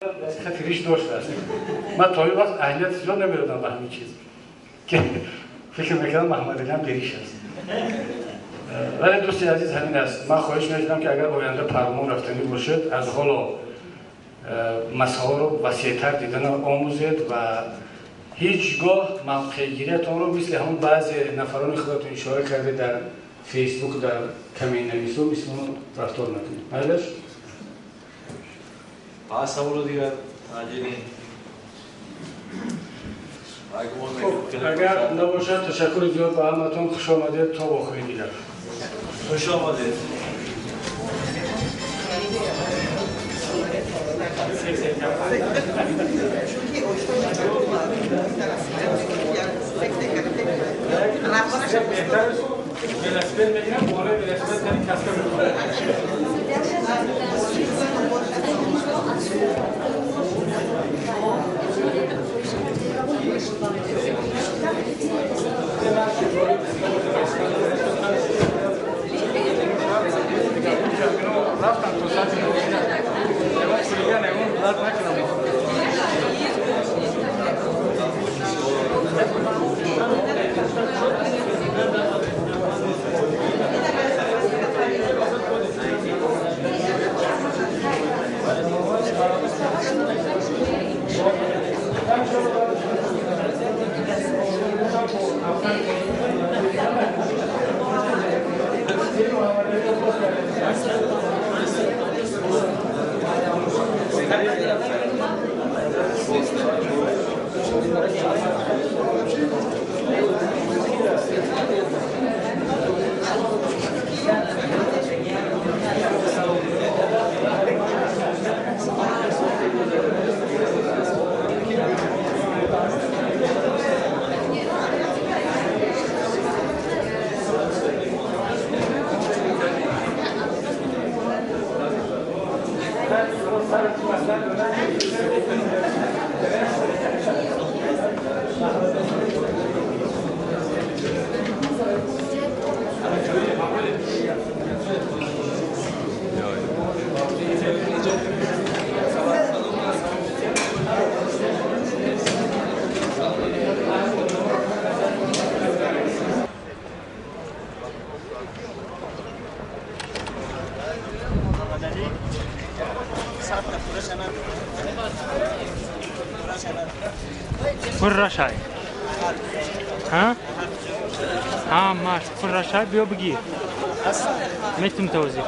Хати риш доштааст. Ман то ин вақт аҳамияти зиёд намедодам ба ҳамин чиз, ки фикр мекардам Маҳмадалиам бериш аст. Вале дӯсти азиз, ҳамин аст. Ман хоҳиш мекунам, ки агар оянда парламон рафтанӣ бошед, аз ҳоло масъаларо васеътар дидан омӯзед ва ҳеҷ гоҳ мавқеъгириятонро мисли ҳамон баъзе нафарони худатон ишора карде дар фейсбук, дар каминнависо, мисли он рафтор накунед. Майлаш? Саволу дигар таҷини. Агар набошад, ташаккури зиёд ба ҳаматон. Хуш омадед, то вохӯри дигар. Хуш омадед. Велосипед мегирам, болои велосипед тани каска мекунам. Рафтам то сати накунам. Пуррашай. Ҳа? Ҳа, маш, пуррашай, биё бигир. Метум тавзиҳ.